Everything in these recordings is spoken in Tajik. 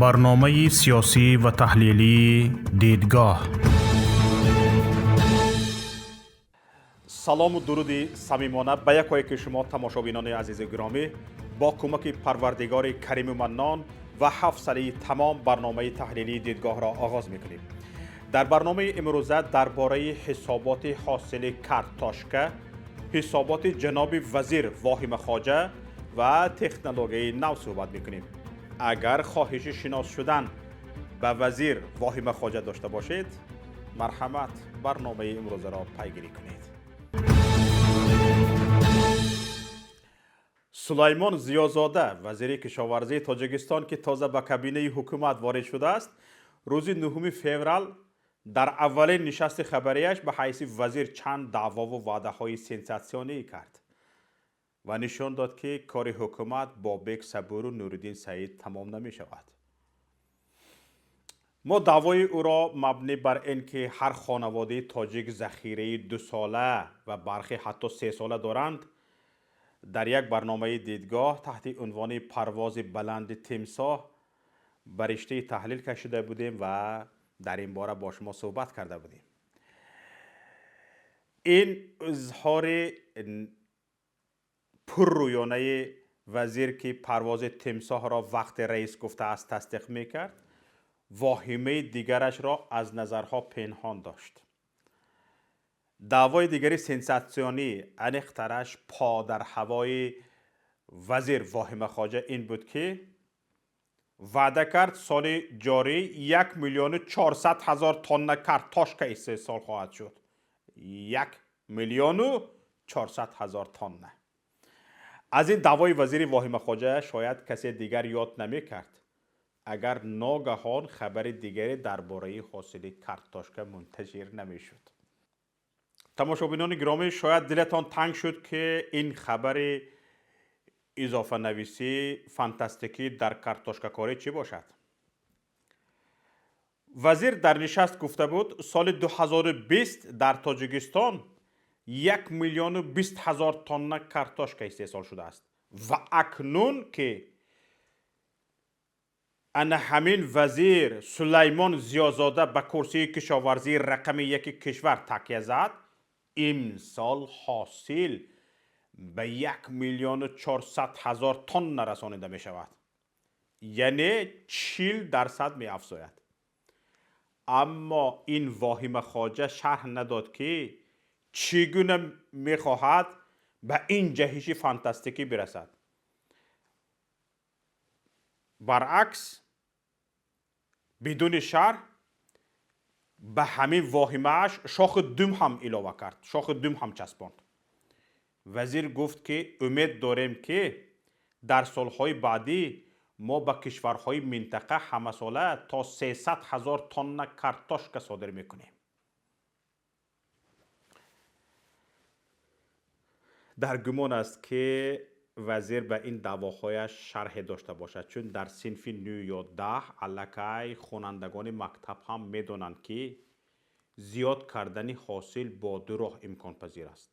Барномаи сиёсӣ ва таҳлилии «Дидгоҳ». Салому дуруди самимона ба якояки шумо, тамошобинони азизу гиромӣ. Бо кӯмаки Парвардигори Кариму Маннон ва ҳафтсалии тамом барномаи таҳлилии «Дидгоҳро» оғоз мекунем. Дар барномаи имрӯза дар бораи ҳисоботи ҳосили картошка, ҳисоботи ҷаноби вазир Воҳима Хоҷа ва технологияи нав суҳбат мекунем. Агар хоҳиши шинос шудан ба вазир Воҳима Хоҷа дошта бошед, марҳамат, барномаи имрӯзаро пайгирӣ кунед. Сулаймон Зиёзода, вазири кишоварзии Тоҷикистон, ки тоза ба кабинаи ҳукумат ворид шудааст, рӯзи 9 феврал дар аввалин нишасти хабарияш ба ҳайси вазир чанд даъвову ваъдаҳои сенсатсионӣ кард ва нишон дод, ки кори ҳукумат бо Бек Сабуру Нуриддин Саид тамом намешавад. Мо даъвои ӯро мабнӣ бар ин ки ҳар хонаводаи тоҷик захираи дусола ва бархе ҳатто сесола доранд, дар як барномаи «Дидгоҳ» таҳти унвони «Парвози баланди тимсоҳ» ба риштаи таҳлил кашида будем ва дар ин бора бо шумо суҳбат карда будем. Ин изҳори пуррӯёнаи вазир, ки парвози тимсоҳро вақте раис гуфтааст тасдиқ мекард, воҳимаи дигарашро аз назарҳо пинҳон дошт. Даъвои дигари сенсатсионӣ, аниқтараш по дар ҳавои вазир Воҳима Хоҷа ин буд, ки ваъда кард, соли ҷорӣ 1 400 000 тонна картошка истеҳсол хоҳад шуд. 1 400 000 тонна. Аз ин даъвои вазири Воҳима Хоҷа шояд касе дигар ёд намекард, агар ногаҳон хабари дигаре дар бораи ҳосили картошка мунташир намешуд. Тамошобинони гиромӣ, шояд дилатон танг шуд, ки ин хабари изофанависӣ фантастикӣ дар картошкакорӣ чӣ бошад. Вазир дар нишаст гуфта буд, соли 2020 дар Тоҷикистон 1 020 000 тонна картошка истеҳсол шудааст ва акнун ки ана ҳамин вазир Сулаймон Зиёзода ба курсии кишоварзии рақами яки кишвар такя зад, имсол ҳосил ба 1 400 000 тонна расонида мешавад, яъне 40% меафзояд. Аммо ин Воҳима Хоҷа шарҳ надод, ки чӣ гуна мехоҳад ба ин ҷаҳиши фантастикӣ бирасад. Баръакс, бидуни шарҳ ба ҳамин воҳимааш шохи дум ҳам илова кард, шохи дум ҳам часпонд. Вазир гуфт, ки умед дорем, ки дар солҳои баъдӣ мо ба кишварҳои минтақа ҳамасола то 300 ҳазор тонна картошка содир мекунем. Дар гумон аст, ки вазир ба ин даъвоҳояш шарҳе дошта бошад, чун дар синфи нӯ ё 10 аллакай хонандагони мактаб ҳам медонанд, ки зиёд кардани ҳосил бо ду роҳ имконпазир аст: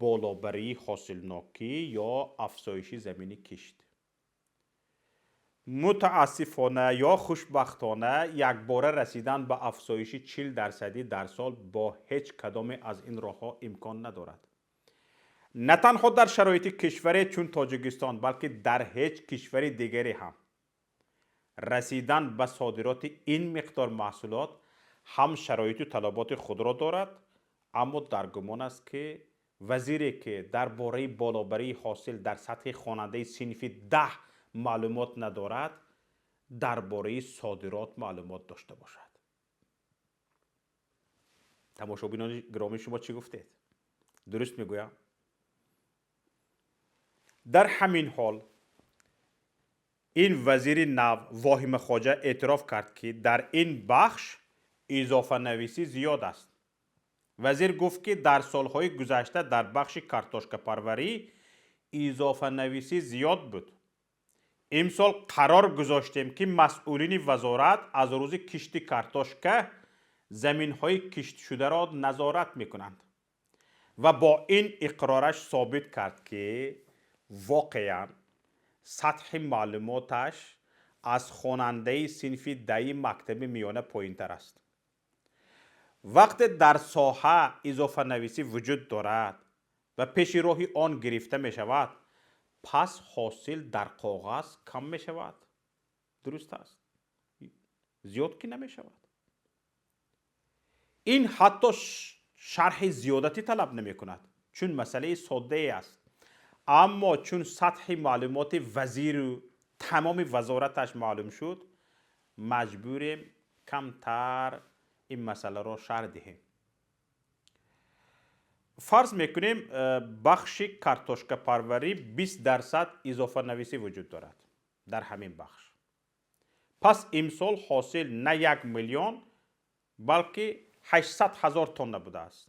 болобарии ҳосилнокӣ ё афзоиши замини кишт. Мутаассифона ё хушбахтона, якбора расидан ба афзоиши 40-дарсадӣ дар сол бо ҳеҷ кадоме аз ин роҳҳо имкон надорад, на танҳо дар шароити кишваре чун Тоҷикистон, балки дар ҳеҷ кишвари дигаре ҳам. Расидан ба содироти ин миқдор маҳсулот ҳам шароиту талаботи худро дорад. Аммо дар гумон аст, ки вазире, ки дар бораи болобарии ҳосил дар сатҳи хонандаи синфи 10 маълумот надорад, дар бораи содирот маълумот дошта бошад. Тамошобинони гиромӣ, шумо чӣ гуфтед? Дуруст мегӯям? Дар ҳамин ҳол ин вазири нав Воҳима Хоҷа эътироф кард, ки дар ин бахш изофанависӣ зиёд аст. Вазир гуфт, ки дар солҳои гузашта дар бахши картошкапарварӣ изофанависӣ зиёд буд. Имсол қарор гузоштем, ки масъулини вазорат аз рӯзи кишти картошка заминҳои киштшударо назорат мекунанд. Ва бо ин иқрораш собит кард, ки воқеан сатҳи маълумоташ аз хонандаи синфи даҳи мактаби миёна поинтар аст. Вақте дар соҳа изофанависӣ вуҷуд дорад ва пеши роҳи он гирифта мешавад, пас ҳосил дар коғаз кам мешавад. Дуруст аст, зиёд ки намешавад. Ин ҳатто шарҳи зиёдатӣ талаб намекунад, чун масъалаи соддае аст. Аммо чун сатҳи маълумоти вазиру тамоми вазораташ маълум шуд, маҷбурем камтар ин масъаларо шарҳ диҳем. Фарз мекунем, бахши картошкапарварӣ 20% изофанависӣ вуҷуд дорад дар ҳамин бахш. Пас имсол ҳосил на 1 миллион, балки 800 ҳазор тонна будааст.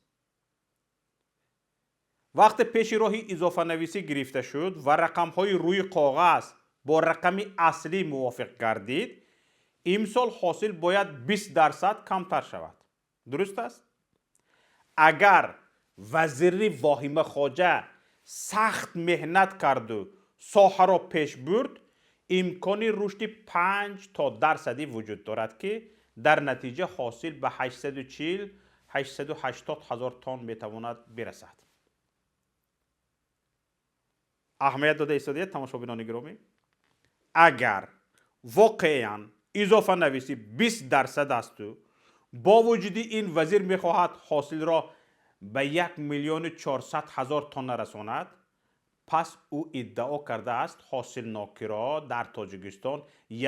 Вақте пеши роҳи изофанависӣ гирифта шуд ва рақамҳои рӯи коғаз бо рақами аслӣ мувофиқ гардид, имсол ҳосил бояд 20% камтар шавад. Дуруст аст? Агар вазири Воҳима Хоҷа сахт меҳнат карду соҳаро пеш бурд, имкони рушди 5 то 10 дарсадӣ вуҷуд дорад, ки дар натиҷа ҳосил ба 840 880 ҳазор тонн метавонад бирасад. Аҳамият дода истодиед, тамошобинони гиромӣ? Агар воқеан изофанависӣ 20% асту бо вуҷуди ин вазир мехоҳад ҳосилро ба 1 400 000 тонна расонад, пас ӯ иддао кардааст ҳосилнокиро дар Тоҷикистон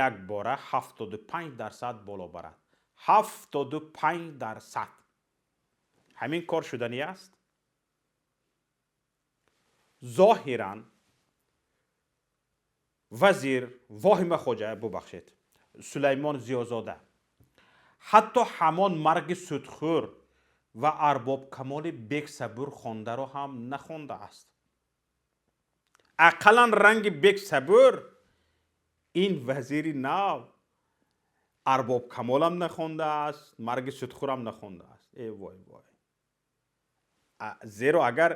якбора 75% боло барад. 75%! Ҳамин кор шуданӣ аст? Зоҳиран, вазир Воҳима Хоҷа, бубахшед, Сулаймон Зиёзода ҳатто ҳамон «Марги судхӯр» ва «Арбобкамоли Бексабур» хондаро ҳам нахондааст. Ақаллан ранги Бексабур ин вазири нав «Арбобкамолам» нахондааст, «Марги судхӯрам» нахондааст. Э вой, вой! Зеро агар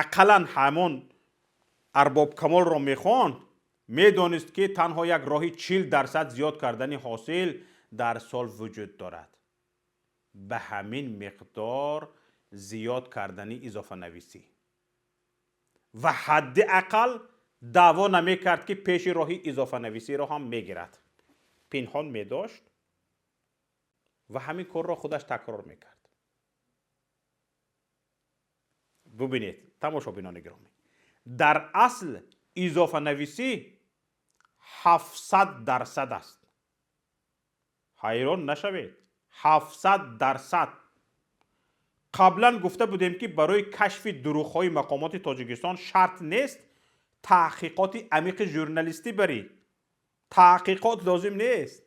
ақаллан ҳамон «Арбобкамолро» мехонд, медонист, ки танҳо як роҳи 40% зиёд кардани ҳосил дар сол вуҷуд дорад: ба ҳамин миқдор зиёд кардани изофанависӣ, ва ҳадди ақал даъво намекард, ки пеши роҳи изофанависиро ҳам мегирад. Пинҳон медошт ва ҳамин корро худаш такрор мекард. Бубинед, тамошобинони гиромӣ, дар асл изофанависӣ 700% аст. Ҳайрон нашавед, 700%. Қаблан гуфта будем, ки барои кашфи дурӯғҳои мақомоти Тоҷикистон шарт нест таҳқиқоти амиқи журналистӣ барӣ. Таҳқиқот лозим нест,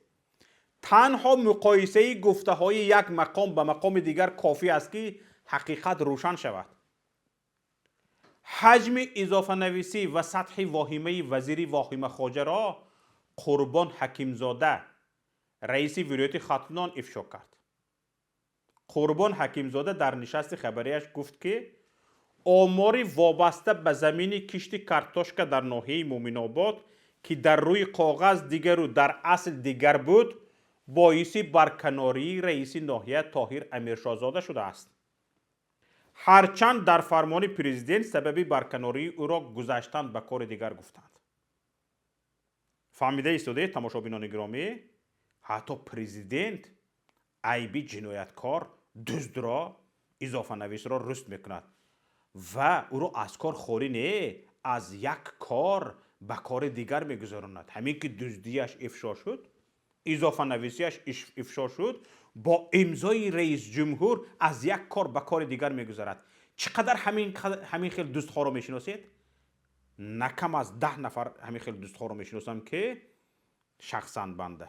танҳо муқоисаи гуфтаҳои як мақом ба мақоми дигар кофӣ аст, ки ҳақиқат рӯшан шавад. Ҳаҷми изофанависӣ ва сатҳи воҳимаи вазири Воҳимахоҷаро Қурбон Ҳакимзода, раиси вилояти Хатлон, ифшо кард. Қурбон Ҳакимзода дар нишасти хабарияш гуфт, ки омори вобаста ба замини кишти картошка дар ноҳияи Муъминобод, ки дар рӯи коғаз дигару дар асл дигар буд, боиси барканории раиси ноҳия Тоҳир Амиршоҳзода шудааст, ҳарчанд дар фармони президент сабаби барканории ӯро гузаштан ба кори дигар гуфтанд. Фаҳмида истодаед, тамошобинони гиромӣ? Ҳатто президент айби ҷинояткор, дуздро, изофанависро руст мекунад ва ӯро аз кор холӣ не, аз як кор ба кори дигар мегузаронад. Ҳамин ки дуздияш ифшо шуд, изофанависияш ифшо шуд, бо имзои раисҷумҳур аз як кор ба кори дигар мегузарад. Чӣ қадар ҳамин хел дуздҳоро мешиносед? На кам аз 10 нафар ҳамин хел дуздҳоро мешиносам, ки шахсан банда.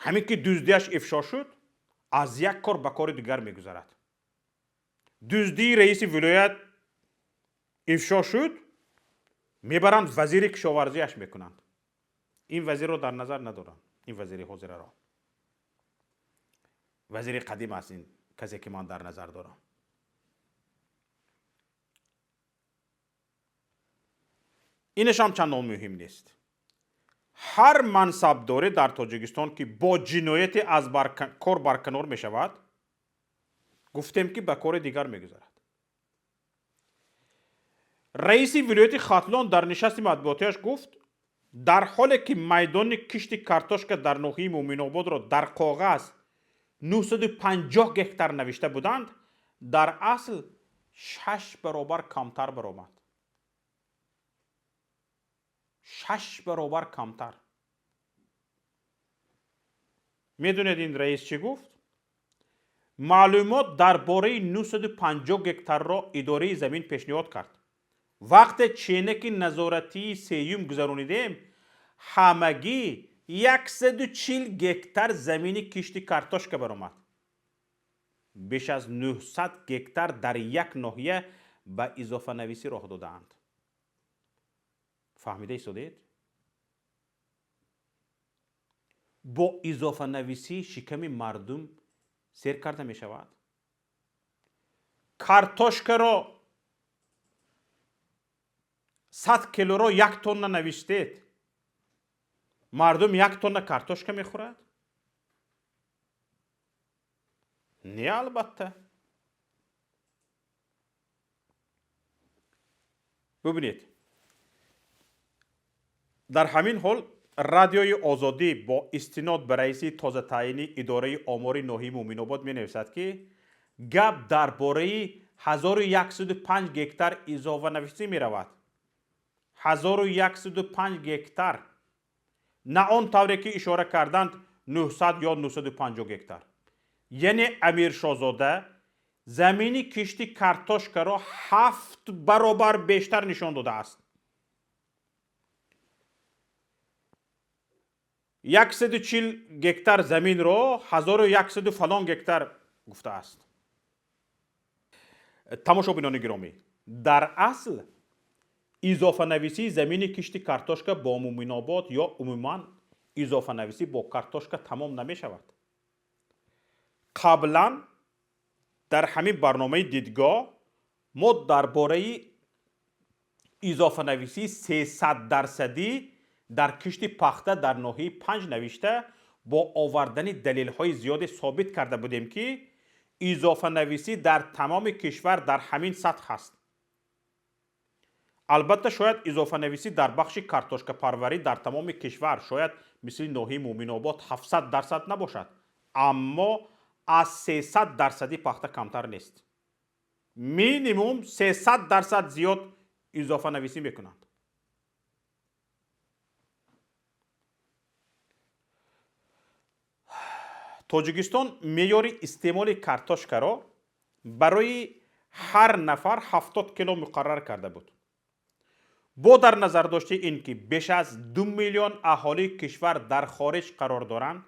Ҳамин ки дуздияш ифшо шуд, аз як кор ба кори дигар мегузарад. Дуздии раиси вилоят ифшо шуд, мебаранд, вазири кишоварзиаш мекунанд. Ин вазирро дар назар надорам, ин вазири ҳозираро, вазири қадим аст ин касе, ки ман дар назар дорам. Инашам чандон муҳим нест. Ҳар мансабдоре дар Тоҷикистон, ки бо ҷинояте аз кор барканор мешавад, гуфтем, ки ба кори дигар мегузарад. Раиси вилояти Хатлон дар нишасти матбуотиаш гуфт, дар ҳоле ки майдони кишти картошка дар ноҳияи Муъминободро дар коғаз 950 гектар навишта буданд, дар асл 6 баробар камтар баромад. 6 баробар камтар. Медонед, ин раис чӣ гуфт? Маълумот дар бораи 950 гектарро идораи замин пешниҳод кард. Вақте ченаки назоратии сеюм гузаронидем, ҳамагӣ 140 гектар замини кишти картошка баромад. Беш аз 900 гектар дар як ноҳия ба изофанависӣ роҳ додаанд. Фаҳмида истодед? Бо изофанависӣ шиками мардум сер карда мешавад? Картошкаро 100 килоро 1 тонна навиштед, мардум 1 тонна картошка мехӯрад? Не, албатта. Бубинед, дар ҳамин ҳол Радиои Озодӣ бо истинод ба раиси тозатаъйини идораи омори ноҳияи Муъминобод менависад, ки гап дар бораи 1105 гектар изованависӣ меравад. 1105 гектар, на он тавре ки ишора карданд, 900 ё 950 гектар. Яъне Амиршозода замини кишти картошкаро 7 баробар бештар нишон додааст. 140 гектар заминро 1100 фалон гектар гуфтааст. Тамошобинони гиромӣ, дар асл изофанависии замини кишти картошка бо Муъминобод ё умуман изофанависӣ бо картошка тамом намешавад. Қаблан дар ҳамин барномаи Дидгоҳ мо дар бораи изофанависии 300-дарсадӣ дар кишти пахта дар ноҳияи Панҷ навишта, бо овардани далелҳои зиёде собит карда будем, ки изофанависӣ дар тамоми кишвар дар ҳамин сатҳ ҳаст. Албатта, шояд изофанависӣ дар бахши картошкапарварӣ дар тамоми кишвар шояд мисли ноҳияи Муъминобод 700% набошад, аммо аз 300-дарсади пахта камтар нест. Минимум 300% зиёд изофанависӣ мекунанд. Тоҷикистон меъёри истеъмоли картошкаро барои ҳар нафар 70 кило муқаррар карда буд. Бо дар назардошти ин ки беш аз 2 миллион аҳолии кишвар дар хориҷ қарор доранд,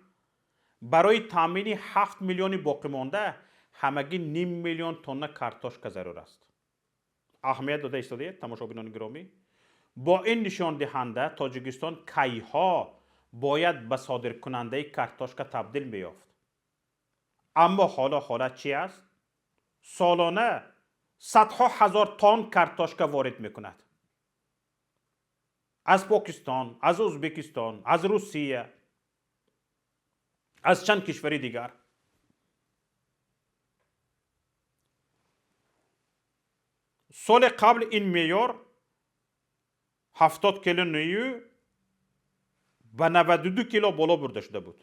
барои таъмини 7 миллиони боқимонда ҳамагӣ ним миллион тонна картошка зарур аст. Аҳамият дода истодаед, тамошобинони гиромӣ? Бо ин нишондиҳанда Тоҷикистон кайҳо бояд ба содиркунандаи картошка табдил меёфт. Аммо ҳоло ҳолат чи аст? Солона садҳо ҳазор тонн картошка ворид мекунад аз Покистон, аз Ӯзбекистон, аз Русия, аз чанд кишвари дигар. Соли қабл ин меъёр 70 кило нею ба 92 кило боло бурда шуда буд,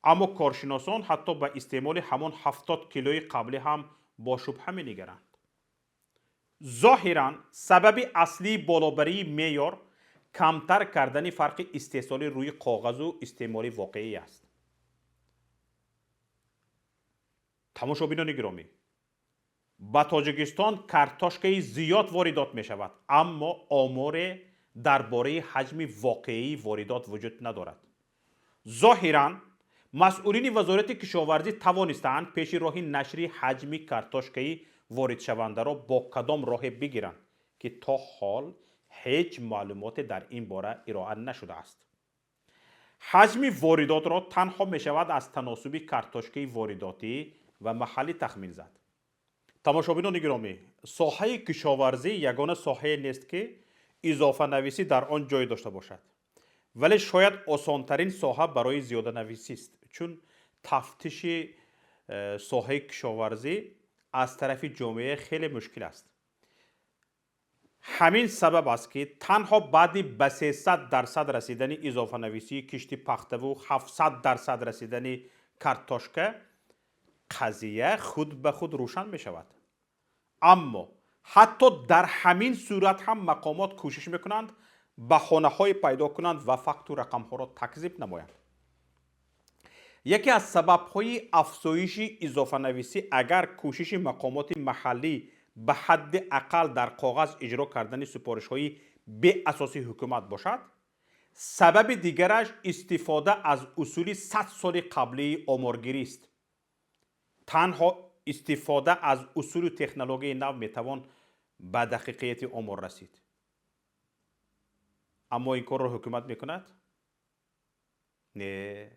аммо коршиносон ҳатто ба истеъмоли ҳамон 70 килои қаблӣ ҳам бо шубҳа менигаранд. Зоҳиран, сабаби аслии болобарии меъёр камтар кардани фарқи истеҳсоли рӯи коғазу истеъмоли воқеӣ аст. Тамошобинони гиромӣ, ба Тоҷикистон картошкаи зиёд воридот мешавад, аммо оморе дар бораи ҳаҷми воқеии воридот вуҷуд надорад. Зоҳиран, масъулини Вазорати кишоварзӣ тавонистаанд пеши роҳи нашри ҳаҷми картошкаи воридшавандаро бо кадом роҳе бигиранд, ки то ҳол ҳеҷ маълумоте дар ин бора ироа нашудааст. Ҳаҷми воридотро танҳо мешавад аз таносуби картошкаи воридотӣ ва маҳаллӣ тахмин зад. Тамошобинони гиромӣ, соҳаи кишоварзӣ ягона соҳае нест, ки изофанависӣ дар он ҷой дошта бошад. Вале шояд осонтарин соҳа барои зиёданависист, чун тафтиши соҳаи кишоварзӣ аз тарафи ҷомеа хеле мушкил аст. Ҳамин сабаб аст, ки танҳо баъди ба 300% расидани изофанависии кишти пахтаву 700% расидани картошка қазия худ ба худ рӯшан мешавад. Аммо ҳатто дар ҳамин сурат ҳам мақомот кӯшиш мекунанд баҳонаҳое пайдо кунанд ва факту рақамҳоро такзиб намоянд. Яке аз сабабҳои афзоиши изофанависӣ агар кӯшиши мақомоти маҳаллӣ ба ҳадди ақал дар коғаз иҷро кардани супоришҳои беасоси ҳукумат бошад, сабаби дигараш истифода аз усули 100 соли қаблии оморгирист. Танҳо истифода аз усулу технологияи нав метавон ба дақиқияти омор расид. Аммо ин корро ҳукумат мекунад? Не.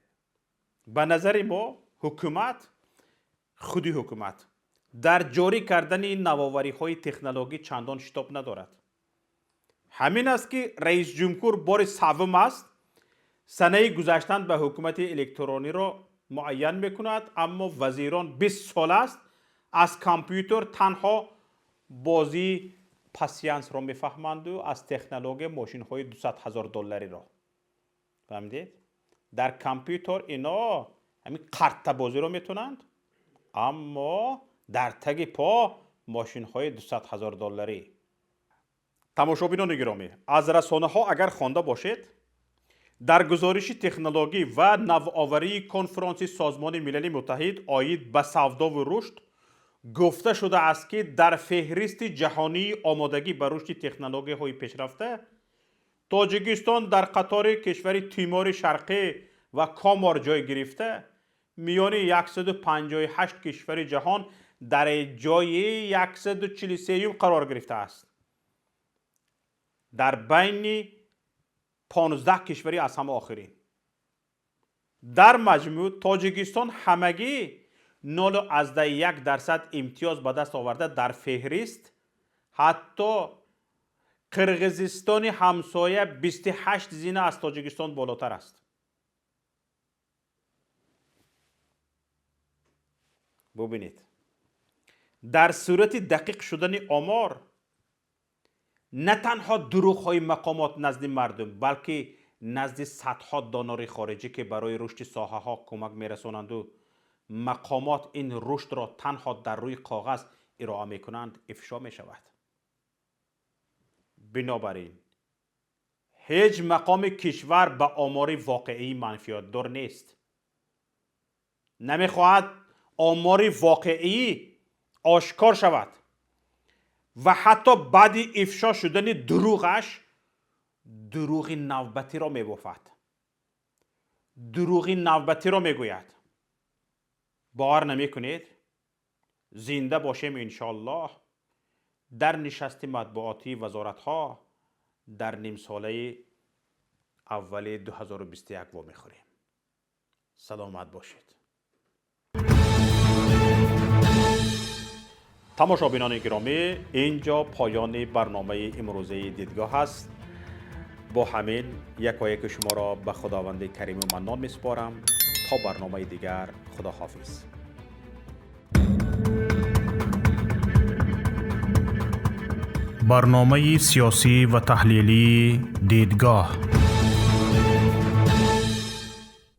Ба назари мо ҳукумат, худи ҳукумат дар ҷорӣ кардани навовариҳои технологӣ чандон шитоб надорад. Ҳамин аст, ки раисҷумҳур бори саввум аст санаи гузаштан ба ҳукумати электрониро муайян мекунад, аммо вазирон 20 сол аст аз компютер танҳо бозии пасьянсро мефаҳманду аз технология мошинҳои 200 ҳазор доллариро. Фаҳмидед? Дар компютер ино ҳамин қартабозиро метавонанд, аммо дар таги по мошинҳои 200 ҳазор долларӣ. Тамошобинони гиромӣ, аз расонаҳо агар хонда бошед, дар гузориши технологӣ ва навоварии конфронси Созмони Милали Муттаҳид оид ба савдову рушд гуфта шудааст, ки дар феҳристи ҷаҳонии омодагӣ ба рушди технологияҳои пешрафта Тоҷикистон дар қатори кишвари Тимори Шарқӣ ва Комор ҷой гирифта, миёни 158 кишвари ҷаҳон дар ҷои 143 қарор гирифтааст, дар байни 15 кишвари аз ҳама охирин. Дар маҷмӯъ Тоҷикистон ҳамагӣ 0,1% имтиёз ба даст оварда, дар феҳрист ҳатто Қирғизистони ҳамсоя 28 зина аз Тоҷикистон болотар аст. Бубинед, дар сурати дақиқ шудани омор на танҳо дурӯғҳои мақомот назди мардум, балки назди садҳо донори хориҷӣ, ки барои рушди соҳаҳо кӯмак мерасонанду мақомот ин рушдро танҳо дар рӯи коғаз ироа мекунанд, ифшо мешавад. Бинобар ин ҳеҷ мақоми кишвар ба омори воқеӣ манфиатдор нест, намехоҳад омори воқеӣ ошкор шавад ва ҳатто баъди ифшо шудани дурӯғаш дурӯғи навбатиро мебофад, дурӯғи навбатиро мегӯяд. Бовар намекунед? Зинда бошем, иншоаллоҳ, дар нишасти матбуотии вазоратҳо дар нимсолаи аввали 2021 вомехӯрем. Саломат бошед. Тамошобинони гиромӣ, ин ҷо поёни барномаи имрӯзаи Дидгоҳ аст. Бо ҳамин якояки шуморо ба Худованди Кариму Маннон месупорам. То барномаи дигар, худоҳофиз. Барномаи сиёсӣ ва таҳлилии Дидгоҳ.